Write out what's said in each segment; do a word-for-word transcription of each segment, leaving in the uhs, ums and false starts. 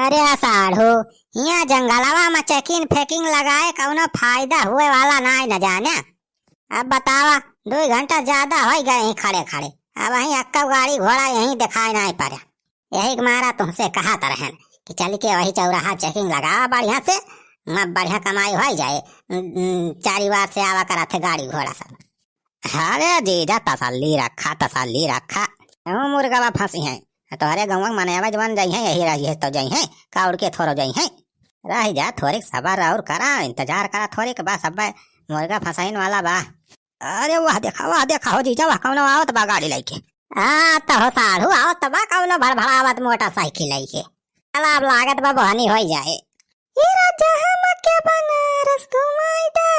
अरे साढ़ू, हियाँ जंगलवा में checking फेकिंग लगाए कउनो फायदा हुए वाला नाहीं न जाने। अब बतावा, दुइ घंटा ज्यादा होइ गए ही खड़े खड़े, अब वहीं अक्का गाड़ी घोड़ा यहीं देखाए नाहीं पड़े। यही के मारा तुमसे कहत रहेन कि चल के वही चौराहा checking लगावा बढ़िया से, वहाँ बढ़िया कमाई होइ जाए। न, न, चारी वार से आवा करत है गाड़ी घोड़ा सब। अरे जीजा, तसल्ली रखा, तसल्ली रखा। क्यों मुर्गवा फंसी है? तोहरे गौवा के मनई जवन जइहैं, यही रहिए तो जइहैं, का उड़ के थोरो जइहैं। रहि जा, थोरिक सबर और करा, इंतजार करा थोरिक, बस अब्बे मुर्गा फंसाइन वाला बा। अरे वाह देखा, वाह देखा हो जीजा, वाह कउनो आवत बा गाड़ी लइके। हाँ, तो हो साढ़ू आवत बा कउनो भड़भड़ावत मोटरसाइकिल लइके। चला अब लागत बा बहनी होइ जाए। ए राजा हमके बनारस घुमाई दा।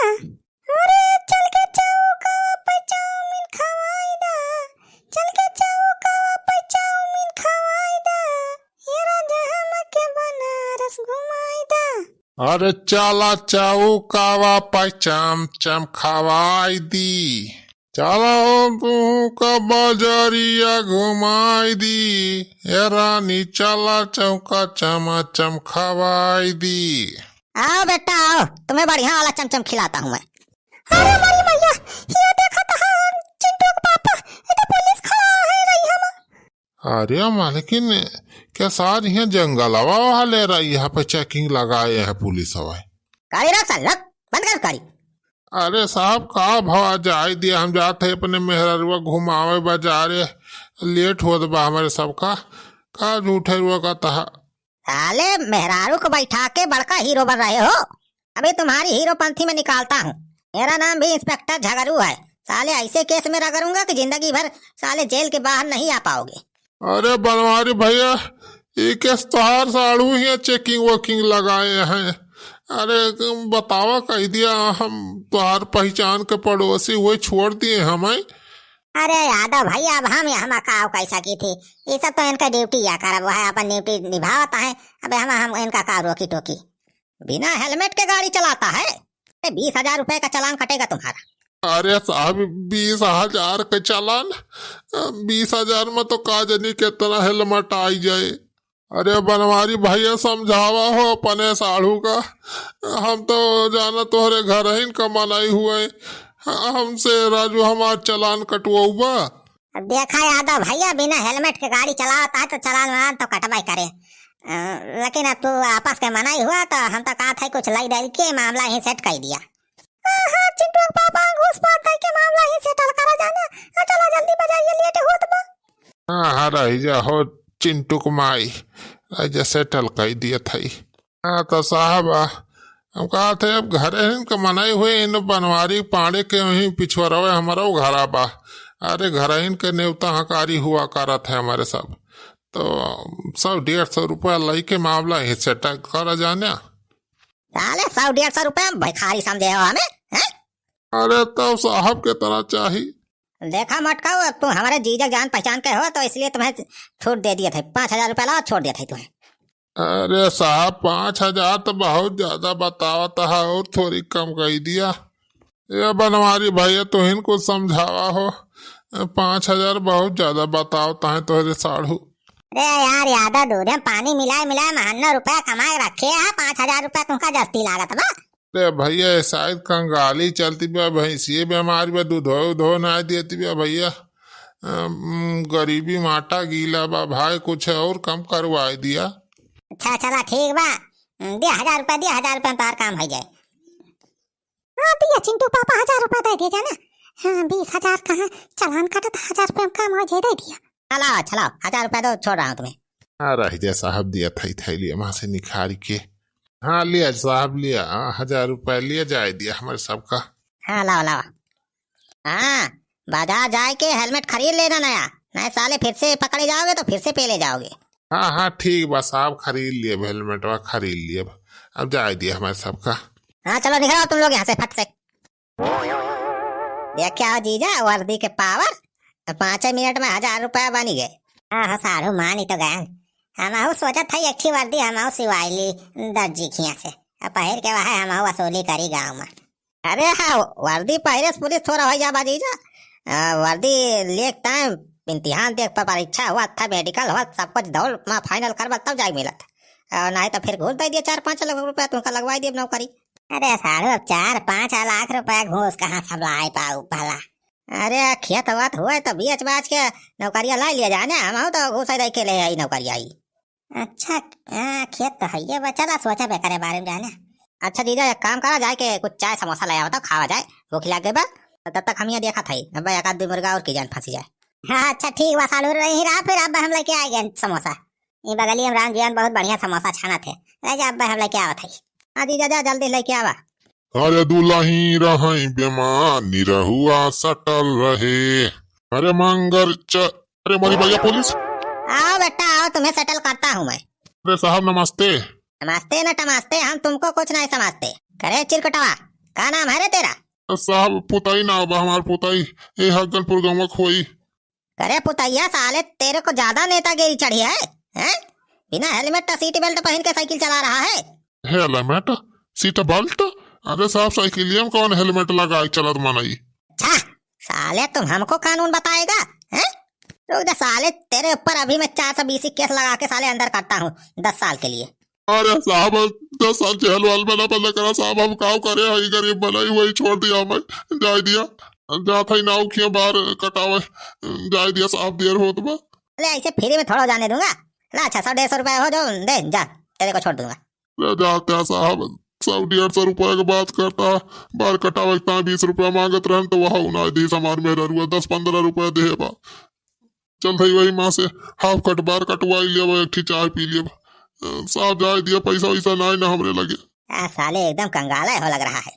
अरे चल के चौकवा पे चाउमीन खवाई दा। चल के चौकवा पे चाउमीन खवाई दा। ए राजा हमके बनारस घुमाई दा। अरे चला चौकवा पे चम चम खवाई दी। चला हो तुहूँ का बजरिया घुमाई दी। ए रानी चला चौका चमा चम खवाई दी। आओ बेटा आओ, तुम्हें बढ़िया वाला चमचम खिलाता हूँ मैं। अरे हमारी मैया, ये देखा तो हम चिंटू के पापा, ये तो पुलिस खड़ा है रही हम। अरे मालकिन, का सार हियाँ जंगलवा वाले रही, यहाँ पे checking लगाए हैं पुलिस वाले। गाड़ी रोक साले, रोक, बंद कर गाड़ी। अरे साहब, का भवा जाए दिया, हम जात है अपने मेहररुआ घुमावे बजारे, late होत बा हमरे सबका, का झूठे रुआ का तहा। साले मेहरारू को बैठा के बड़का हीरो बन रहे हो, अभी तुम्हारी हीरोपंथी में निकालता हूँ। मेरा नाम भी इंस्पेक्टर झगरू है, साले ऐसे केस में रगड़ूंगा कि जिंदगी भर साले जेल के बाहर नहीं आ पाओगे। अरे बनवारी भैया, ई केस तोहार साढ़ू हियाँ checking वेकिंग लगाए हैं। अरे बतावा, कह दिया हम तोहार पहचान के पड़ोसी, वही छोड़ दिए हमें। अरे यादव भैया, अब हम यहाँ काव कैसा की थी, ये सब तो इनका ड्यूटी या करब, वह अपन ड्यूटी निभावता है। अबे हम, हम इनका का रोकी टोकी। बिना helmet के गाड़ी चलाता है, अरे बीस हजार रुपए का चालान कटेगा तुम्हारा। अरे साहब, बीस हजार के चालान? बीस हजार में तो का जानी कितना helmet आई जाए। अरे बनवारी भैया, समझावा हो अपने साढ़ू का, हम तो जाना तोहरे घरहिन का मनई हुए, हमसे राजू हमार चालान कटवउबा। अब देखा यादव भैया, बिना helmet के गाड़ी चलावत है तो चालान वालान तो कटबे करे। अ, लेकिन अब तू आपस के मनई हुआ तो हम तो कहत है कुछ लई दे के मामला ही set कर दिया। हाँ, हाँ, चिंटू के पापा घूस पात दे के मामला ही settle करा जाना। हाँ, चला जल्दी बजाइए, late होत बा। हाँ, हाँ, रह जा हो चिंटू के माई, रह जा, settle कर दिया था। हाँ, तो साहब, आ, हम कहत है, अब घरहिन के मनई हुए, इन बनवारी पाड़े के वहीं पिछुआरवे हमारा वो घरा बा। अरे, घरहिन के नेवता हकारी हुआ करत है हमारे सब। तो सौ डेढ़ सौ रुपया लई के मामला ही settle करा जाने। साले, सौ डेढ़ सौ रुपया में भिखारी समझे हो हमें, हैं? अरे, तब साहब के तरह चाही। देखा मटकाऊ, अब तू हमारे जीजा जान पहचान के हो, तो इसलिए तुम्हें छूट दे दिए थे, पाँच हजार रुपया लाओ, छोड़ दिए थे तुम्हें। अरे साहब, पाँच हजार तो बहुत ज्यादा बतावत है, और थोड़ी कम कर दिया। ये बनवारी भैया, तुहिन कुछ समझावा हो, पाँच हजार बहुत ज्यादा बतावत है तोहरे साढ़ू। अरे यार यादव, दूध में पानी मिलाए मिलाए महन्नो रुपया कमाए रखे है, पाँच हजार रुपया तुमका जस्ती लागत बा। अरे भैया, ये शायद कंगाली चलती बा, भैंसिए बीमारी बा, दूधो उधो ना देती बा भैया। अम, गरीबी माटा गीला बा भाई, कुछ और कम करवाए दिया। अच्छा चला ठीक बा, दे हजार रुपया, दे हजार रुपया में तोहार काम हो जाए। हाँ दिया चिंटू पापा, हजार रुपया दे दिया जाना। हाँ, बीस हजार कहाँ, चालान काटा था, हजार रुपया में काम हो जाए, दे दिया। चलाओ चलाओ, हजार रुपया दो, छोड़ रहा हूँ तुम्हें। हाँ रह जा साहब, दिया थई थैली वहाँ से निखारी के। हाँ, लिया साहब, लिया, हाँ, हजार रुपया लिया, जाए दिया हमारे सबका। हाँ, लाओ, लाओ। हाँ, बाजार जाए के helmet खरीद लेना नया, नहीं साले फिर से पकड़े जाओगे तो फिर से पेले जाओगे। हाँ, हाँ, ठीक बा साहब, खरीद लिए helmetवा, खरीद लिए। अब जाए दिया हमारे सबका। हाँ, चलो निकलो तुम लोग यहाँ से फट से। देखा जीजा, वर्दी के power, पाँच मिनट में हजार रुपया बनी गए। हाँ, हाँ, साढ़ू मानी तो गए। हमहू सोचत है एक ठे वर्दी हमहू सिवाई ली दर्जी खिया से, अब पहिर के वह हमहू वसूली करी गाँव में। अरे हाँ, वर्दी पहिरे से पुलिस थोड़ा हो जाबा जीजा। आ, वर्दी लेक टाइम इम्तिहान देख पर परीक्षा हुआ था, medical हुआ, सब कुछ दौड़ मा final करबा तब जाए मिलत। और नाहीं तो फिर घूस दे दिया चार पाँच लाख रुपया, तुमका लगवाई दिया नौकरी। अरे साढ़ू, अब चार पाँच लाख रुपया घूस कहाँ सब लाई पाऊ भला? अरे खेत वत हुए तो बेच बाच के नौकरिया लाई लिया जाए ना, हम तो घूस दे के ले आई नौकरिया आई। अच्छा, हाँ, खेत तो है ये, बस चला सोचा बे करे बारे में जाने। अच्छा जीजा, एक काम करा, जाए के कुछ चाय समोसा ले आवा तो खावा जाए, भूख लग गई बा। तब तक हम ये देखा था ही, अब एक आध दो मुर्गा और की जान फंसी जाए। हाँ, अच्छा ठीक बा, साढ़ू रही रहा, फिर अब हम लेके आ गए समोसा। ये बगली में राम जी बहुत बढ़िया समोसा छाना थे, ले जा, अब हम लेके आवा था ही। हाँ जीजा, जा जल्दी लेके आवा। अरे दुलही रहई बेमान, निरहुआ सटल रहे। अरे मंगर च-, अरे मोरी भैया पुलिस। आओ बेटा, आओ, तुम्हें सेटल करता हूँ मैं। अरे साहब नमस्ते। नमस्ते न टमास्ते, हम तुमको कुछ नहीं समझते। करे चिरकुटवा, का नाम है रे तेरा? साहब पुताई नाम बा हमार, पुताई। ए हगनपुर गौवा खोई। करे पुतैया, साले तेरे को ज्यादा नेतागिरी चढ़ी है, हैं? बिना हेलमेट और सीट बेल्ट पहन के साइकिल चला रहा है। हेलमेट, सीट बेल्ट? अरे साहब, साइकिलिया में कौन हेलमेट लगाई चलत मनई? अच्छा, साले तुम हमको कानून बताएगा, हैं? रुक जा साले, तेरे ऊपर अभी मैं चार सौ बीसी केस लगा के साले अंदर करता हूँ दस साल के लिए। अरे साहब, दस साल जेल वाल में ना बंद करा साहब, हम काव करे हई, गरीब मनई, वही छोड़ दिया हमें, जाए दिया, जात हई नाव खिया बार कटावे, जाए दिया साहब, देर होत बा। अरे ऐसे फ्री में थोड़ा जाने दूंगा। ला, अच्छा, सौ डेढ़ सौ रुपया हो जो, दे जा, तेरे को छोड़ दूंगा। ले जाते हैं साहब, सौ डेढ़ सौ रुपया के बात करता, बार कटावे इतना बीस रुपया मांगत रहन तो वह उना दी हमार मेहररुआ दस पन्द्रह रुपया दे बा। चल भाई वही माँ से हाफ कट बार कटवाई लिया, एक ठी चाय पी लिया। अ, साहब जाए दिया, पैसा वैसा ना है ना हमरे लगे। आ, साले एकदम कंगाला हो लग रहा है।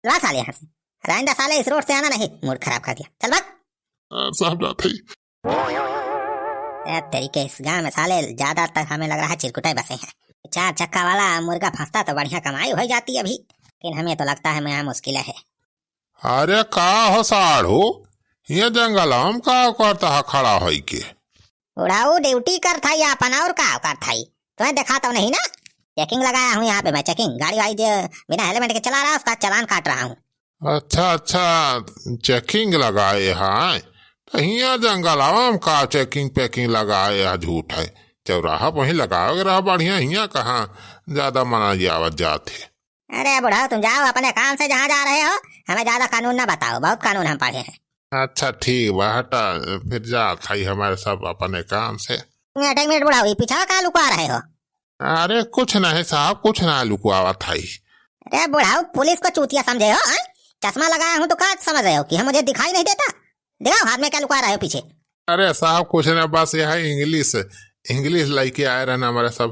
ला साले यहाँ से। राइंदा साले इस रोड से आना नहीं, मूड खराब कर दिया। चल भाग। अ, साहब जाते ही। ए, तेरी के इस गांव में साले ज्यादातर हमें लग रहा है चिरकुटे बसे हैं। चार चक्का वाला मुर्गा फंसता तो बढ़िया कमाई हो जाती अभी, लेकिन हमें तो लगता है मैं मुश्किल है। अरे का हो साढ़ू, ये जंगलवा में का करता है खड़ा होई के? बुढ़ाऊ ड्यूटी करत हई आपन, और का करत हई? तुम्हें देखा तो नहीं ना, चेकिंग लगाया हूँ यहाँ पे मैं, चेकिंग। गाड़ी वाड़ी जो बिना हेलमेट के चला रहा है उसका चालान काट रहा हूँ। अच्छा अच्छा, चेकिंग लगाए हैं तो हियाँ जंगलवा में का चेकिंग पेकिंग लगाए है, झूठ है। चौराहा पर ही लगावे के रहा बढ़िया, हियाँ कहाँ ज्यादा मना आवत जात है। अरे बुढ़ाऊ, तुम जाओ अपने काम से जहाँ जा रहे हो, हमें ज्यादा कानून ना बताओ, बहुत कानून हम पढ़े हैं। अच्छा ठीक बा, हटा, फिर जात हई हमारे सब अपने काम से। एक मिनट बुढ़ाऊ, ये पीछा का लुका रहे हो? अरे कुछ नहीं साहब, कुछ ना लुकवावत हई। अरे बुढ़ाऊ, पुलिस को चूतिया समझे हो, हैं? चश्मा लगाया हूँ तो का समझ रहे हो कि हम, मुझे दिखाई नहीं देता? दिखाओ हाथ में क्या लुका रहे हो पीछे। अरे साहब कुछ ना, बस यह इंग्लिश, इंग्लिश लेके आए रहना हमारे सब।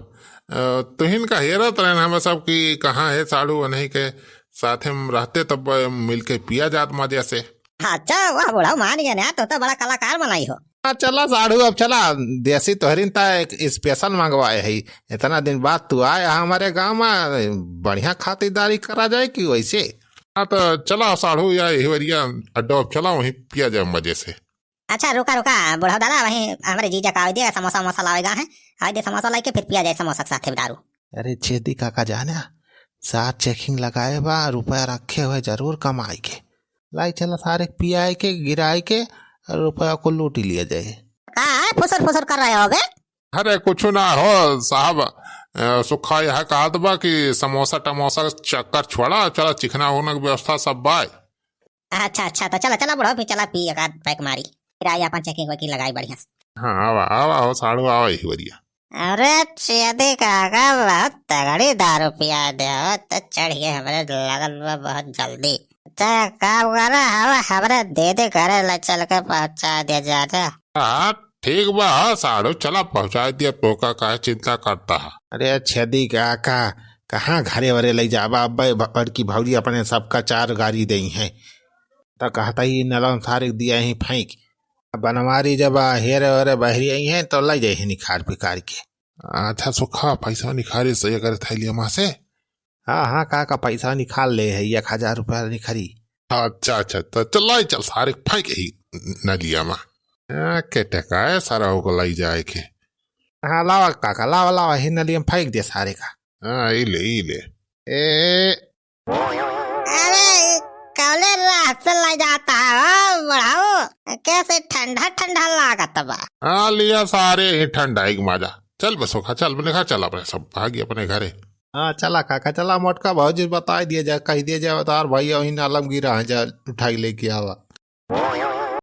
अ, तुहिन का हेरत रहना हमें सब कि कहाँ है साढ़ू, उन्हीं के साथे में रहते तब मिलके पिया जात मजे से। अच्छा, वाह बुढ़ाऊ, मान गए ना, तो, तो बड़ा कलाकार बनाई हो। हाँ, चला साढ़ू, अब चला, देसी तोहरिन ता एक स्पेशल मंगवाए है। इतना दिन बाद तू आए हमारे गाँव में, बढ़िया खातिरदारी करा जाए कि वैसे। हाँ, तो चला साढ़ू, या यही वरिया अड्डा पे चला, वहीं पिया जाए मजे से। अच्छा, रुका, रुका, बुढ़ऊ दादा, वहीं हमरे जीजा का आवे दे, समोसा वमोसा लावेगा है, आवे दे समोसा लाइके, फिर पिया जाए समोसा के साथे दारू। अरे छेदी काका जाने, सार चेकिंग लगाए बा, रुपया रखे हुए जरूर कमाई के। लाई चला सारे के पियाए के, गिराए के, रुपया को लूट ही लिया जाए। का है फुसुर फुसुर कर रहे हो बे? अरे कुछ ना हो साहब, अ, सुखा यह कहत बा कि समोसा टमोसा चक्कर छोड़ा, चला चिखना उखना के व्यवस्था सब बा। अच्छा, अच्छा, तो चला, चला बुढ़ऊ, फिर चला पी एक आध पैक मारी, फिर आई अपन चेकिंग वेकिंग लगाई बढ़िया से। हाँ, आवा, आवा हो साढ़ू, आवा यही बढ़िया। अरे छेदी काका, बहुत तगड़ी दारू पिया दे हो, तो चढ़िए हमरे लगल बा बहुत जल्दी। अच्छा, काम करा, हवा हमरे दे दे घरे, ले चल के पहुँचा दे जा, जा। हाँ, ठीक बा, हाँ, साढ़ू, चला पहुँचा दिया, तोका काहे चिंता करता है? अरे छेदी काका, कहाँ घरे वरे ले जाबा, अब्बे ब-, बड़की भौजी अपने सबका चार गारी देई हैं। त कहता ही नलन सारे दिया ही फेंक। बनवारी जब हेरे ओरे बहरी आई हैं, तो ले जाई है निखार पिकार के। अच्छा सुखा, पैसा निखारे से अगर थैलिया मा से? हाँ, हाँ, काका, पैसा निखार ले है, एक हजार रुपया निखारी। अच्छा, अच्छा, तो चल, लाई चल, सारे फेंक ही नलिया मा। हाँ, के टका है सारा ओको लाई जाए के। हाँ, लावा काका, लावा, लावा, ही नलिया मा फेंक दे सारे का। हाँ, ई ले, ई ले। ए, अरे, ई कौने राह से ले जाता है, ओ बुढ़ऊ? कैसे ठंडा ठंडा लागत बा। हाँ, लिया सारे ही ठंडाई के मजा। चल बसो खा, चल अपने घर चल, अपने सब भागी अपने घरे। हाँ चला काका, चला मोटका भौजी बताई दिया जाए, कही दिया जाए तार भैया वहीं आलमगीरा है, जा उठाई लेके आवा।